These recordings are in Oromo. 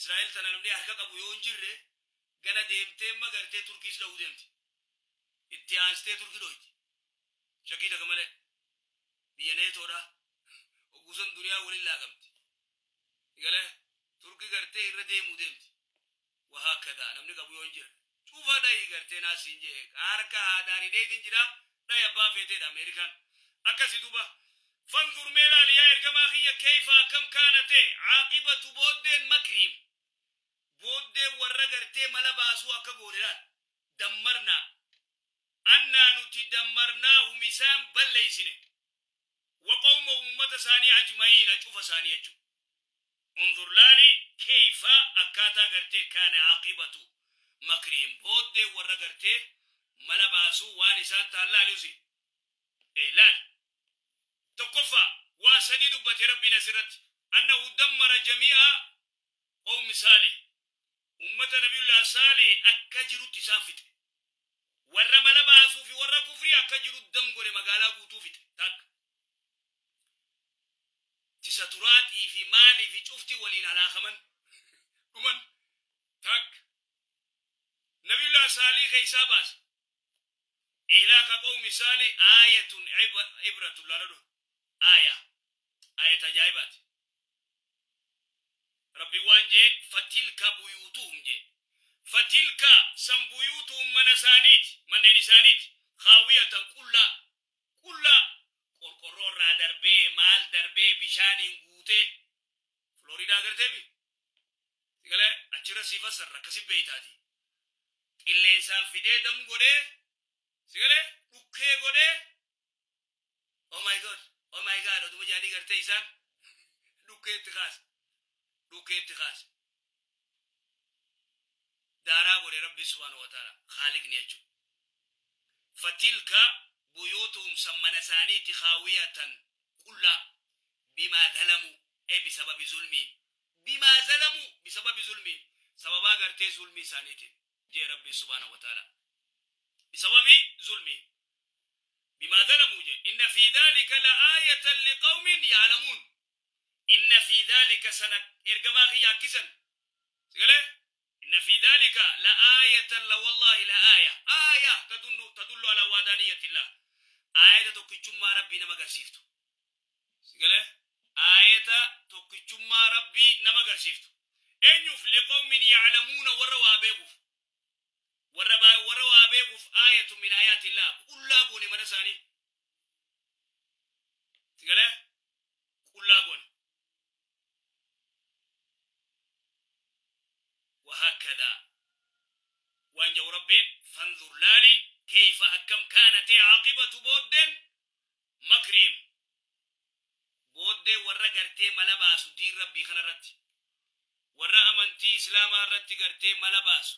Israa'el tana namni harka qabu yoo hin jirre, gana deemtee amma gartee Turkiis dha'uu deemti. Itti aansitee Turkii dhoyti. Shakkii takka malee. Biyya neetoodha. Ogguusan duniyaa waliin laaqamti. Galee Turkii gartee irra deemuu deemti. Wahaakkadaa namni qabu yoo hin jirre. Cufa dhayi gartee naasiin jee harka haadhaan hidheetiin jira, dhayi abbaa feeteedha Ameerikaan. Akkasi duuba. فانظر mee laali yaa ergamaa kiyya, كيف akkam كان ta'e عاقبة booddeen مكرهم booddeen warra gartee mala baasuu akka goone laal. دمرنا أنا nuti دمرناهم isaan balleeysine وقومهم ummata isaanii أجمعين cufa isaanii jechuudha. انظر laali كيف akkaataa gartee كان عاقبة مكرهم booddee warra gartee mala baasuu waan isaan ta'an laali usi. Laali. Tokkoffaa, waa sadii dubbate Rabbiin asirratti. أنه دمر جميع قوم صالح. Ummata Nabiyullah Saalih akka jirutti isaan fixe. Warra mala baasuu fi warra kufrii akka jirutti dam godhe, magaalaa guutuu fixe. Takka. Tisa turaaxii fi maalii fi cufti waliin halaakaman. Dhuman. Takka. Nabiyullah Saalih keessaa baase. إهلاك قوم صالح آية عبرة laaladhu. آية. آية ajaa'ibaati. Rabbi waan jee فتلك بيوتهم jee. فتلك san بيوتهم mana isaaniiti, manneen isaaniiti. خاوية qullaa qullaa, qorqorroo irraa darbee, maal darbee, bishaaniin guutee. Floridaa garteemi. Sigalee achirra sii fassarra akkasi beeytaati. Qilleensaan fidee dam godhee, sigalee dhukkee godhee, oh my God, oh my God, oduma jaanii gartee isaan dhukkeetti kaase. Dhukkeetti kaase. Daaraa godhe Rabbi سبحانه وتعالى خالقni jechuudha. فتلك بيوتهم san mana isaaniiti خاوية qullaa بما ظلموا ee بسبب ظلمهم بما ظلموا بسبب ظلمهم sababaa gartee zulmii isaaniitiin jee Rabbi سبحانه وتعالى بسبب ظلمهم بما ظلموا jee. إن في ذلك لآية لقوم يعلمون. إن في ذلك sana ergamaa kiyya akkisan sigalee إن في ذلك لآية لوالله لآية آية تدل على وحدانية الله آية tokkichummaa Rabbii nama agarsiiftu, sigalee aayata tokkichummaa Rabbii nama agarsiiftu. Eenyuuf? لقوم يعلمون warra waa beekuuf, warra waa beekuuf. آية من آيات الله qullaa goone mana isaanii, sigalee qullaa goone. وهكذا waan jau Rabbiin فانظر laali كيف akkam كانت عاقبة booddeen مكرهم booddee warra gartee mala baasu, diin Rabbii kana irratti, warra amantii Islaamaa irratti gartee mala baasu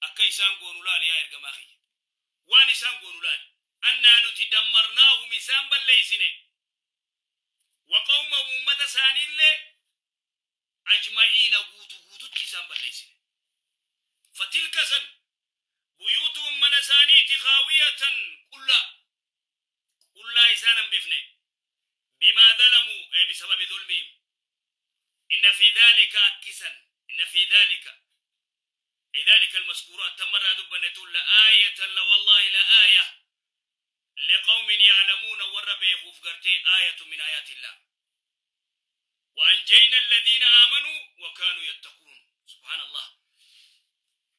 akka isaan goonu laali. Yaa ergamaa kiyya, waan isaan goonu laali. أنا nuti دمرناهم isaan balleeysine وقومهم ummata isaaniillee أجمعين guutu guututti isaan balleeysine. فتلك san بيوتهم mana isaaniiti خاوية qullaa qullaa isaan hambifne بما ظلموا أي بسبب ظلمهم. إن في ذلك akkisan إن في ذلك أي ذلك المذكورات تمر دبنة لآية لوالله لآية لقوم يعلمون warra beekuuf gartee آية من آيات الله. وأنجينا الذين آمنوا وكانوا يتقون. سبحان الله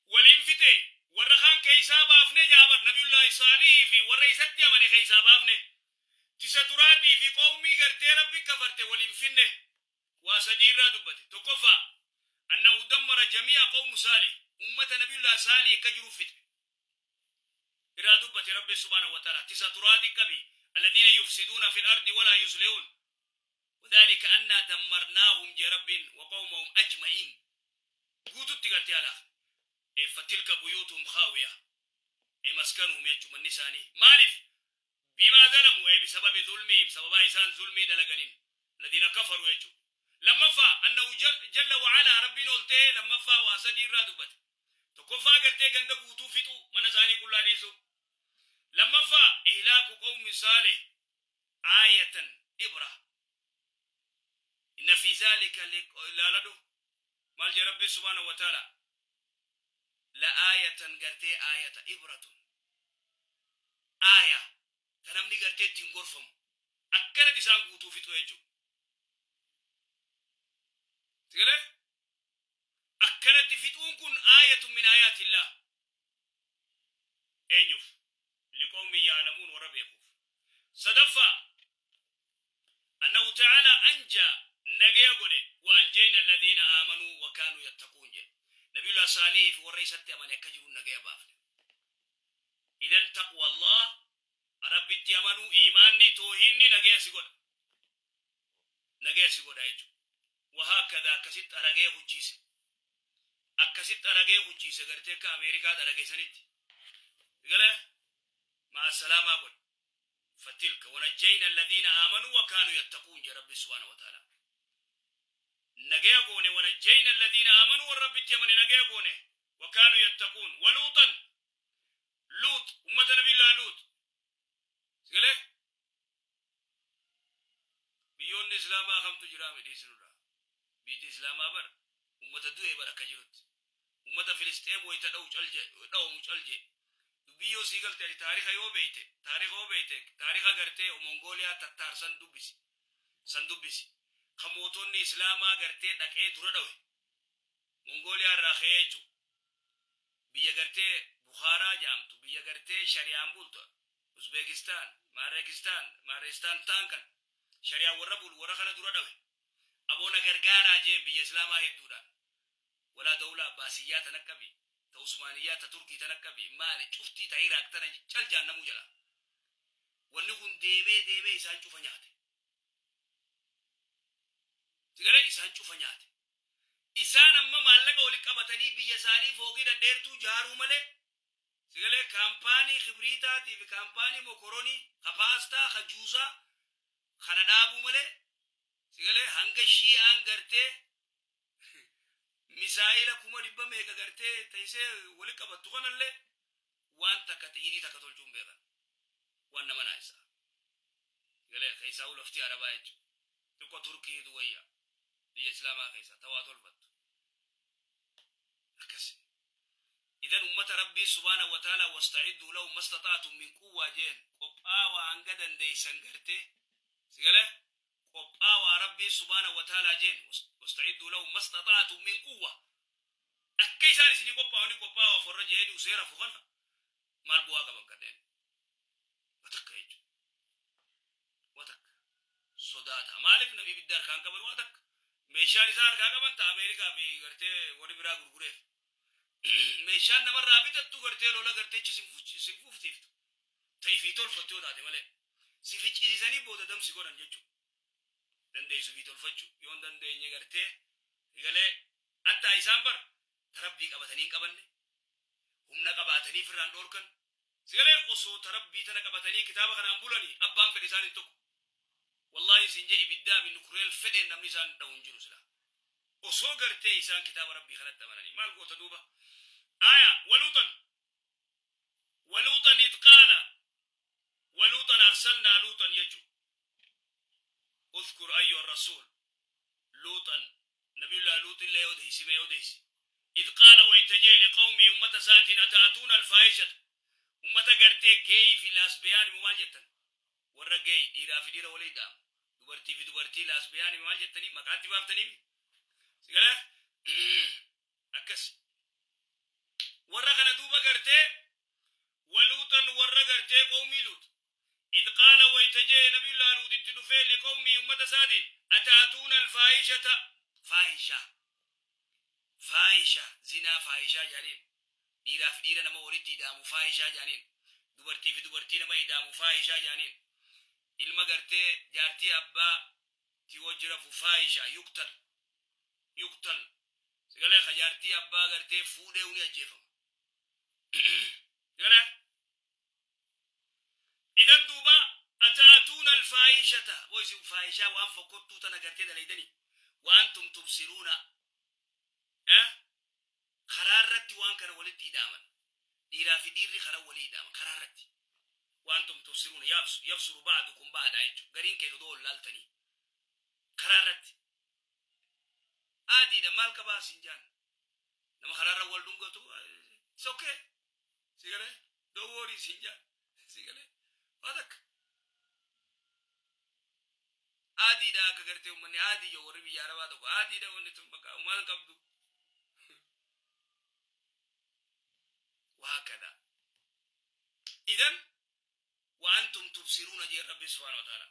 waliin fixe, warra kaan keeysaa baafne jaabar Nabiyullaahi Saalihii fi warra isatti amane keeysaa baafne, tisa turaatii fi qawmii gartee Rabbi kafarte waliin finne. Waa sadii irraa dubbate. Tokkoffaa, أنه دمر جميع قوم صالح ummata Nabiyullaahi Saalih akka jiru fixe irraa dubbate Rabbi سبحانه وتعالى. Tisa turaatii qabi الذين يفسدون في الأرض ولا يصلحون وذلك أنا دمرناهم jee Rabbiin وقومهم أجمعين guututti gartee alaa. فتلك بيوتهم خاوية أي مسكنهم jechu manni isaanii. Maaliif? بما ظلموا أي بسبب ظلمهم sababa isaan zulmii dalaganiin الذين كفروا jechu. Lammaffaa, أنه جل وعلا Rabbiin oltee lammaffaa waa sadii irraa dubbate. Tokkoffaa, gartee ganda guutuu fixu, mana isaanii qullaa dhiisu. Lammaffaa, إهلاك قوم صالح آية عبرة. إن في ذلك laaladhu. Maal jee Rabbi subhaanahu wa ta'ala? La aayatan gartee aayata ibratun. Aaya ta namni gartee ittiin gorfamu. Akkanatti isaan guutuu fixu jechuudha. Sigalee? Akkanatti fixuun kun aayatun min aayaatillah. Eenyuuf? Liqawmin ya'lamuun, warra beekuuf. Sadaffaa, annahu ta'ala anja nagaya godhe, wa anjayna alladhiina aamanuu wa kaanuu yattaquun jedhe. Nabiyullah Saalihii fi warra isatti amane akka jiru nagaya baafne. Idan taqwa Allah, Rabbitti amanuu, iimaanni, toohiinni nagaya si godha. Nagaya si godha jechuudha. Wahaakada akkasitti aragee huchiise. Akkasitti aragee huchiise gartee akka Ameerikaa aragee sanitti. Galee maa salaamaa godhe. Fatilka wanajjayna alladhiina aamanuu wa kaanuu yattaquun jedhe Rabbi subhaanahu wa ta'ala. Nagaya goone, wanajjayna alladhiina aamanuu, warra Rabbitti amane nagaya goone, wa kaanuu yattaquun. Waluuxan, Luut, ummata Nabiyullah Luut. Galee biyyoonni Islaamaa kamtu jiraa midhiisinudha. Biyyi Islaamaa bar ummata du'e bar akka jirutti. Ummata Filisxeem wayita dha'u cal dhawamu cal jee. Dubbii yoo sii galte, ati taarika yoo beeyte, taarika yoo beeyte, taarika gartee Mongooliyaa Tattaar san dubbisi. San dubbisi. Kan mootonni Islaamaa gartee dhaqee dura dhawe. Mongooliyaa irraa ka'ee jechuudha. Biyya gartee Bukhaaraa jedhamtu, biyya gartee shari'aan bultu, Uzbekistaan, Maareekistaan, Maareestaan ta'an kan shari'aan warra bulu, warra kana dura dhawe. Aboona gargaaraa jeen biyya Islaamaa hedduudhaan. Walaa dawla Abbaasiyyaa tan qabi, ta Usmaaniyyaa, ta Turkii tan qabi, maali cuftii ta Iraaq tana cal jaannamuu jala. Wanni kun deemee deemee isaan cufa nyaate. Sigalee isaan cufa nyaate. Isaan amma maallaqa walitti qabatanii biyya isaanii fooqii dhadheertuu jaaruu malee, sigalee, kaampaanii kibriitaatii fi kaampaanii mokoronii, ka paastaa, ka juusaa kana dhaabuu malee, sigalee, hanga shi'aan gartee misaa'ila 100,000 meeqa gartee teessee walitti qabattu kanallee waan takka xiyyitii takka tolchuun beekan waan nama naayisa. Sigalee keessaa lafti Arabaa jechuudha. Xiqqoo Turkiitu wayya biyya Islaamaa keessa tawaa tolfattu. Akkas. Idan ummata Rabbii subhaanahu wa ta'ala, wasta'idduu lahum mastata'tum min quwwaa jeen, qophaawaa hanga dandeeysan gartee, sigalee, qophaawaa Rabbii subhaanahu wa ta'ala jeen, wasta'idduu lahum mastata'tum min quwwaa. Akka isaan isinii qophaa'anii qophaawaa warra jeeni useera fukana maal bu'aa qaban kanneen? Watakka jechuudha. Watakka. Sodaata. Maaliif namni ibidda harkaan qaban waa takka? Meeshaan isaa harkaa qaban ta Ameerikaa fi gartee warri biraa gurgureef. Meeshaan namarraa bitattu gartee lola garteechi sin fuftiiftu. Ta ifii tolfattu yoo taate malee. Si ficcisiisanii booda damsi godhan jechuudha. Dandeessu fi tolfachuu. Yoo hin dandeenye gartee galee attaa isaan bar tarabbii qabatanii hin qabanne. Humna qabaatanii firraan dhoorkan. Sigalee osoo tarabbii tana qabatanii kitaaba kanaan bulanii abbaan fedhe isaan hin tuqu. Wallahi isin jee, ibiddaa fi nukureel fedheen namni isaan dhahu hin jiru sila. Osoo gartee isaan kitaaba Rabbii kanatti amananii maal goota duuba? Aya, waluuxan. Waluuxan id qaala, waluuxan arsalnaa luuxan jechu. Udhkur ayyuha rasuul luuxan, Nabiyullah Luux illee odeysi, mee odeysi. Id qaala, wayta jee, liqawmii, ummata isaatiin, ata'atuuna alfaahishata, ummata gartee gay fi lesbian immoo maal jettan? Warra gay, dhiiraa fi dhiira walii dhaamu, dubartii fi dubartii, lesbian immoo maal jettanii maqaatti baaftanii? Sigala akkas warra kana duuba gartee waluuxan, warra gartee qawmii Luut. Id qaala, wayta jee Nabiyullah Luut itti dhufee, liqawmii, ummata isaatiin, ata'atuuna alfaahishata, faahishaa, faahisha, zinaa, faahishaa jedhaniin. Dhiiraa fi dhiira nama walitti hidhaamu faahishaa jedhaniin. Dubartii fi dubartii nama hidhaamu faahishaa jedhaniin. Ilma gartee jaartii abbaa ti wajji rafu faahishaa, yuqtal, yuqtal. Sigalee ka jaartii abbaa gartee fuudhee uni ajjeefama. Sigalee idan duuba ata'atuuna alfaahishata, wo isin faahishaa waan fokkottuu tana gartee dalaydanii, wa antum tubsiruuna, karaa irratti waan kana walitti hidhaaman, dhiiraa fi dhiirri karaa walii hidhaaman karaa irratti, wa antum tubsiruuna, yabsuru ba'dukum ba'daa jechuudha, gariin keessa odoo wallaaltanii karaa irratti. Aadiidha maal qabaa siin jaan. Nama karaarra wal dhungatu it's okay. Si galee don't worry siin jaan. Si galee waa takka. Aadiidha akka gartee uummanni aadii yoo warri biyya arabaa tokko aadiidha wanni tun bakka uumaan qabdu. Waa kada. Idan وأنتم تبصرون jee Rabbi سبحانه وتعالى.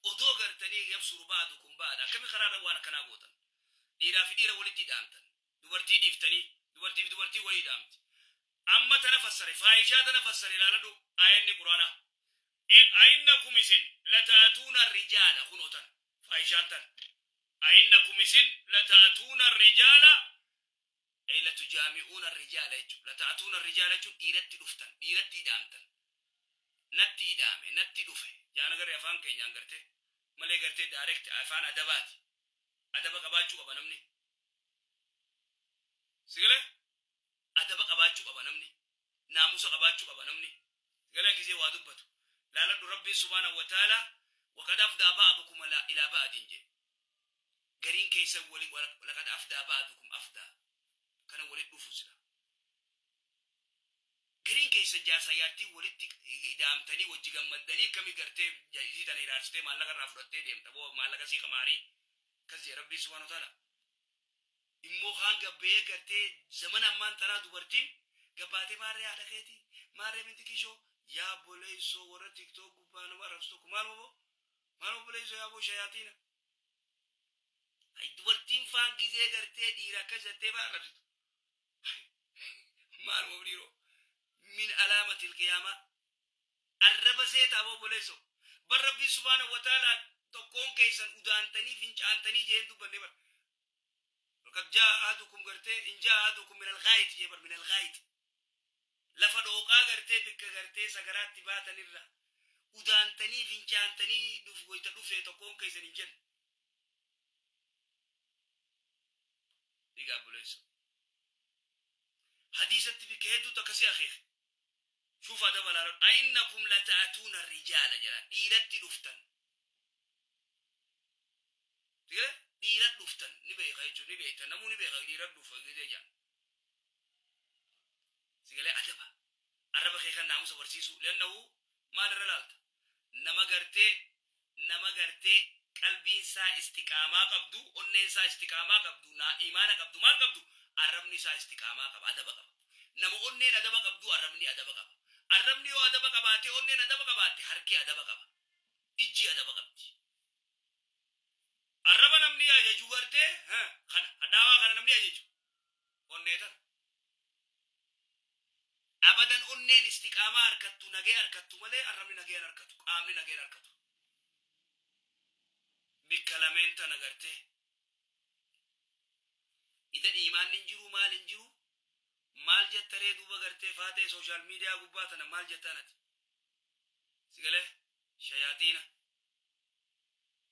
Odoo gartanii يبصر بعضكم بعضا akkami karaarra waan akkanaa gootan. Dhiiraa fi dhiira walitti dhaamtan. Dubartii dhiiftanii dubartii fi dubartii walii dhaamti. Amma tana fassare faahishaa tana fassare ilaaladhu aayanni quraanaa. أئنكم isin لتأتون الرجال kunoo tana faahishaan tana. أئنكم isin لتأتون الرجال أي لتجامعون الرجال jechuudha. لتأتون الرجال jechuun dhiiratti dhuftan dhiiratti ida'amtan. Natti ida'ame natti dhufe jaana garee afaan keenyaan gartee malee gartee direct afaan adabaati. Adaba qabaachuu qaba namni. Sigalee adaba qabaachuu qaba namni. Naamusa qabaachuu qaba namni. Sigalee gisee waa dubbatu. Laaladhu Rabbiin سبحانه وتعالى وقد أفضى بعضكم إلى بعض jee. Gariin keessa wali لقد أفضى بعضكم أفضى. Kana walitti dhufu sila. Gariin keessa jaarsa jaartii walitti ida'amtanii wajji gammaddanii akkamii gartee isii tana iraarsitee maallaqa irraa fudhattee deemta boo maallaqa sii qamaarii. Akkas jee Rabbiin سبحانه وتعالى. Immoo kaan gabbee gartee zamana ammaan tanaa dubartiin gabbaatee maarree haadha keetii maarree binti kishoo yaa boleessoo warra TikTok gubbaa nama arrabsu tokko maal moo maal obboleessoo yaa boo shayaatiina. Dubartiin faan gizee gartee dhiira akkas jettee faan arrabsitu. Maal moo dhiiroo من علامة القيامة arraba seetaa obboleessoo bar Rabbiin سبحانه وتعالى tokkoon keessan udaantanii fincaantanii jeen dubbanne bar. قد جاء أحدكم gartee إن جاء أحدكم من الغائط jee bar من الغائط. Lafa dhooqaa gartee bikka gartee sagaraatti baatanirra udaantanii fincaantanii dhuf goyta dhufe tokkoon keessan hin jenne. Dhigaa obboleessoo. Hadiisatti bikka hedduutu akkasii akeeke. شوف adaba laaladhu. أئنكم لتأتون الرجال jedha dhiiratti dhuftan. Dhiiratti dhuftan ni beeka jechuun ni beekta namuu ni beeka dhiiratti dhufa gisee jedhan. Sigalee adaba. Arraba kee kan naamusa barsiisu لأنه maal irra laalta? Nama gartee qalbiin isaa istiqaamaa qabdu onneen isaa istiqaamaa qabdu naa imaana qabdu maal qabdu arrabni isaa istiqaamaa qaba adaba qaba. Nama onneen adaba qabdu arrabni adaba qaba. Arrabni yoo adaba qabaate onneen adaba qabaatte harki adaba qaba. Ijji adaba qabdi. Arraba namni ajaju gartee kana hadhaawaa kana namni ajaju onnee tana. Abadan onneen istiqaamaa harkattu nagee harkattu malee arrabni nageen harkatu qaamni nageen harkatu. Bikka lameen tana gartee. Idan imaanni hin jiru maal hin jiru maal jettaree duuba gartee faatee social media gubbaa tana maal jettanati. Sigalee shayaatiina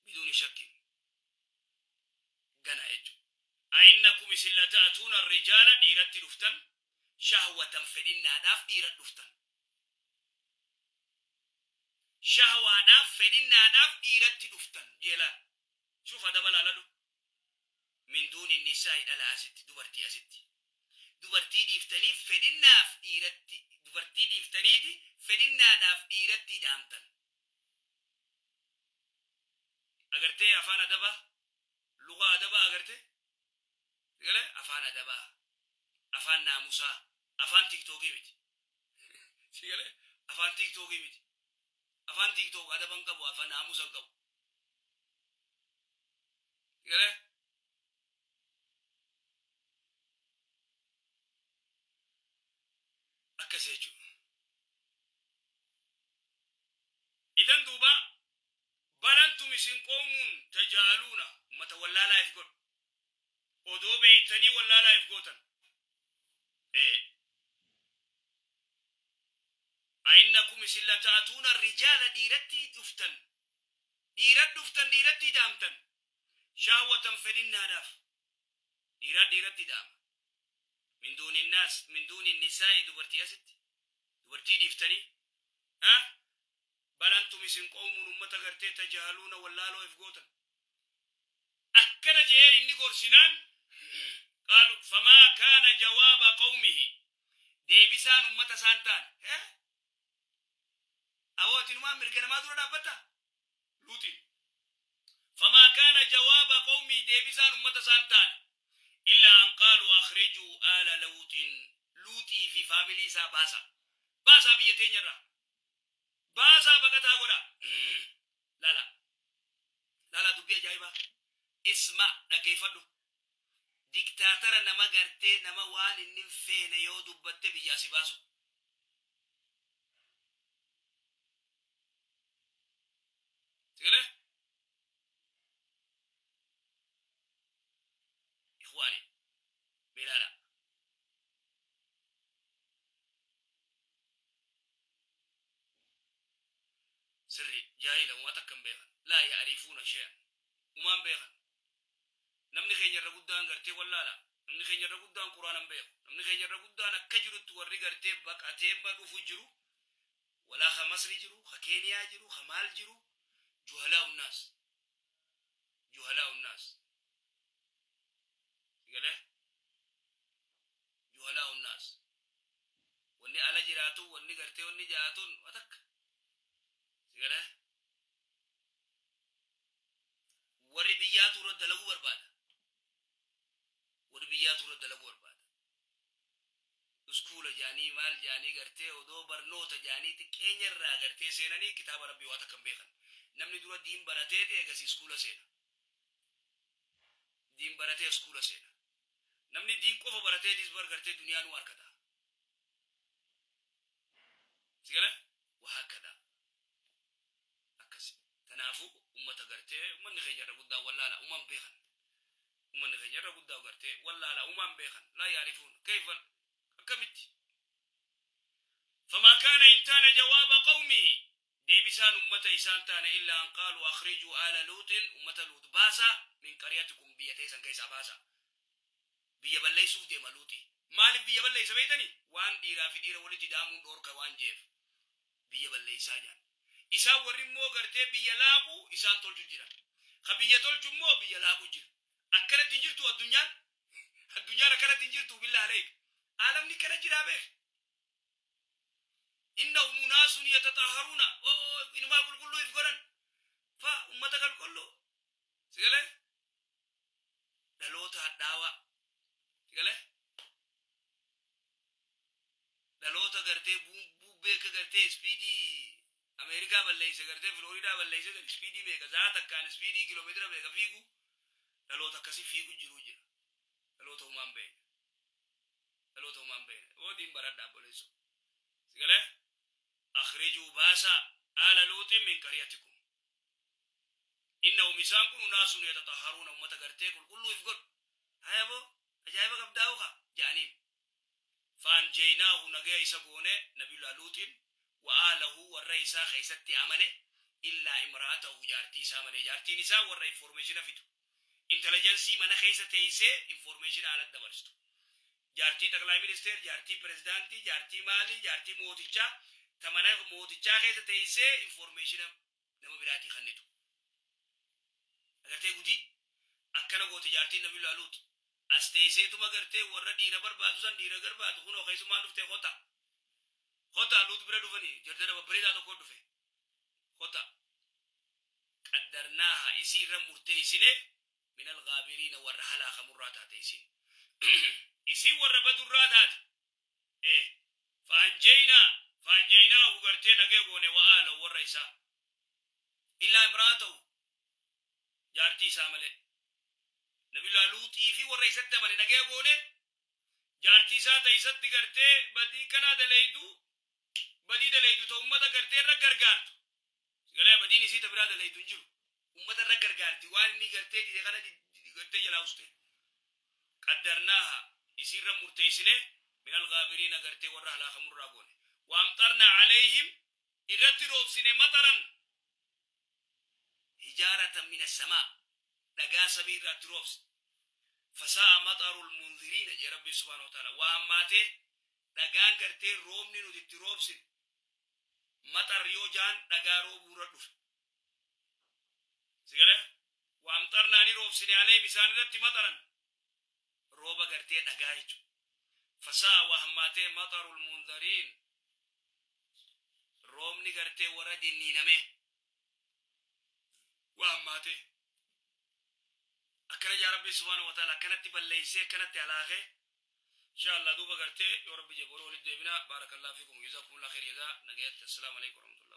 بدون شك gana jechuudha. أئنكم isin لتأتون الرجال dhiiratti dhuftan شهوة fedhinnaadhaaf dhiira dhuftan. Shahwaadhaaf fedhinnaadhaaf dhiiratti dhuftan jeelaan. شوف adaba laaladhu. من دون النساء dhala asitti dubartii asitti. Dubartii dhiiftanii fedhinnaaf dhiiratti dubartii dhiiftaniiti fedhinnaadhaaf dhiiratti dhaamtan. Agartee afaan adabaa lugaa adabaa agartee galee afaan adabaa afaan naamusaa afaan TikTokii miti. Sigalee afaan TikTokii miti. Afaan TikTok adaba hin qabu afaan naamusa hin qabu. Sigalee akkas jechuudha. Idan duuba بل أنتم isin قوم تجهلون ummata wallaalaa if godhu. Odoo beeytanii wallaalaa if gootan. أئنكم isin لتأتون الرجال dhiiratti dhuftan. Dhiirat dhuftan dhiiratti daamtan. شهوة fedhinnaadhaaf. Dhiirat dhiiratti daama. من دون الناس من دون النساء dubartii asitti. Dubartii dhiiftanii. Ha? بل أنتم isin قوم ummata gartee تجهلون wallaaloo if gootan. Akkana je'ee inni gorsinaan, qaalu famaa kaana jawaaba qawmihi, deebisaan ummata isaan taane, hee aboo atinumaan mirga namaa dura dhaabbatta Luuxiin. Famaa kaana jawaaba qawmihi, deebisaan ummata isaan taane, illaa an qaaluu akhrijuu aala luuxin, Luuxii fi faamilii isaa baasaa, baasaa, biyya teenyarraa baasaa, baqataa godhaa. Laala, laala, dubbii ajaa'ibaa. Isma, dhaggeeffadhu. Diktaatara nama gartee nama waan inni hin feene yoo dubbatte biyyaa si baasu. Sigalee? Ikhwaani, mee laala. Sirri jaahila, uma takka hin beekan. Laa ya'rifuuna shay'an. Umaan beekan. Namni keenya irra guddaan gartee wallaala. Namni keenya irra guddaan Quraana hin beeku. Namni keenya irra guddaan akka jirutti warri gartee baqatee ma dhufu jiru. Walaa ka Masri jiru, ka Keeniyaa jiru, ka maal jiru. Juhalaa unnaas. Juhalaa unnaas. Sigalee? Juhalaa unnaas. Wanni ala jiraatu, wanni gartee wanni jaatun, wa takka. Sigalee? Warri biyyaatu irra dalaguu barbaada. Warri biyyaatu irra dalaguu barbaada. Iskuula jaanii maal jaanii gartee odoo barnoota jaanii xiqqeenya irraa gartee seenanii kitaaba Rabbii waa takka hin beekan. Namni dura diin barateeti eegasii iskuula seena. Diin baratee iskuula seena. Namni diin qofa barateetis bar gartee duniyaa nu harkata. Sigale? Waa hakkada. Akkasi. Kanaafuu ummata gartee ummanni keenya irra guddaa wallaala, umaan beekan. Ummanni keenya irra guddaa gartee wallaala, umaan beekan. Laa yaarifuun kayfa, akkamitti. Famaa kaana, hin taane, jawaaba qawmihi, deebisaan ummata isaan taane, illaa an qaaluu akhrijuu aala luuxin, ummata Luux baasaa, min qaryatikum, biyya teessan keessaa baasaa. Biyya balleessuuf deema Luuxi. Maaliif biyya balleessa beektanii? Waan dhiiraa fi dhiira walitti daamuun dhoorka waan je'eef. Biyya balleessaa jedhan. Isaan warri immoo gartee biyya laaqu isaan tolchu jiran. Ka biyya tolchu immoo biyya laaqu jira. Akkanatti hin jirtu addunyaan. Addunyaan akkanatti hin jirtu, billah aleek. Aalamni kana jiraa beek. Innahum unaasun yatataharuuna. Oo, inumaa qulqulluu if godhan. Fa ummata qulqulluu. Sigalee? Dhaloota hadhaawaa. Sigalee? Dhaloota gartee bubbee akka gartee ispiidii Ameerikaa balleeyse, gartee Filooriidaa balleeyse san, ispiidii meeqa za'a takkaan, ispiidii kiiloomeetira meeqa fiigu, dhaloota akkasii fiigu jiru jira. Dhaloota humaan beekne. Dhaloota humaan beekne. Oodiin baradhaa, obboleessoo. Sigalee? Akhrijuu, baasaa, aala Luuxin min qaryatikum. Innahum, isaan kun, unaasun yatataharuuna, ummata gartee qulqulluu if godhu. Haya boo, ajaa'iba qabdaa'u ka ja'aniin. Faanjeynaahu, nagaya isa goone Nabiyullah Luuxin, wa ahlahu, warra isaa keessatti amane, illaa imra'atahu, jaartii isaa malee. Jaartiin isaa warra informationa fidu. Intelligensii mana keessa teessee informationa ala dabarsitu. Jaartii xaqlaay ministeer, jaartii pirezidaantii, jaartii maalii, jaartii mootichaa, ta mana mootichaa keessa teessee informationa nama biraatii kennitu. Agartee gudii akkana goote jaartiin Nabiyullah Luut. As teesseetuma gartee warra dhiira barbaadu san, dhiira barbaadu, kunoo keessummaan dhufte, kota. Kota, Luut bira dhufanii jardara babbareedaa tokko dhufe. Kota. Qaddarnaaha, isii irra murteessine, minal gaabiriina, warra halaakamurraa taate isiin. Isiin warra badurraa taate. Faanjeynaa, faanjeynaahu, gartee nagee goone, wa ahla, warra isaa. Illaa imra'atahu, jaartii isaa malee. Nabiyullah Luuxii fi warra isatti amane nagee goone, jaartii isaa ta isatti gartee badii kanaa daleeydu, badii daleeydu, ta ummata gartee irra gargaartu. Sigalee, badiin isii ta biraa daleeydu hin jiru. Ummata irra gargaarti, waan inni gartee dide kana gartee jalaa uste. Qaddarnaaha, isiirra murteessine, minal gaabiriina, gartee warra halaakamurraa goone. Waamxarnaa alayhim, irratti roobsine, maxaran, hijaaratan min assamaa, dhagaa samii irraa itti roobsine. Fasaa'a maxarul munziriina jee Rabbi subhaanahu wa ta'ala. Waa hammaatee dhagaan gartee roobni nuti itti roobsine. Maxar yoo jaan dhagaa roobuu irra dhufe. Sigalee? Wa amxarnaa ni roobsine aleyhim isaan irratti maxaran rooba gartee dhagaa jechuudha. Fasa'a waa hammaatee maxarul munzariin roobni gartee warra dinniinamee waa hammaatee. Akkana jaa Rabbi subhaanahu wa ta'ala akkanatti balleeysee akkanatti halaakee. Insha Allah duuba gartee yoo Rabbi jee boruu walitti deebina. Baarakallahu fiikum jazaakumullahu khayr jazaa nagayatti. Assalaamu alaikum warahmatullahi.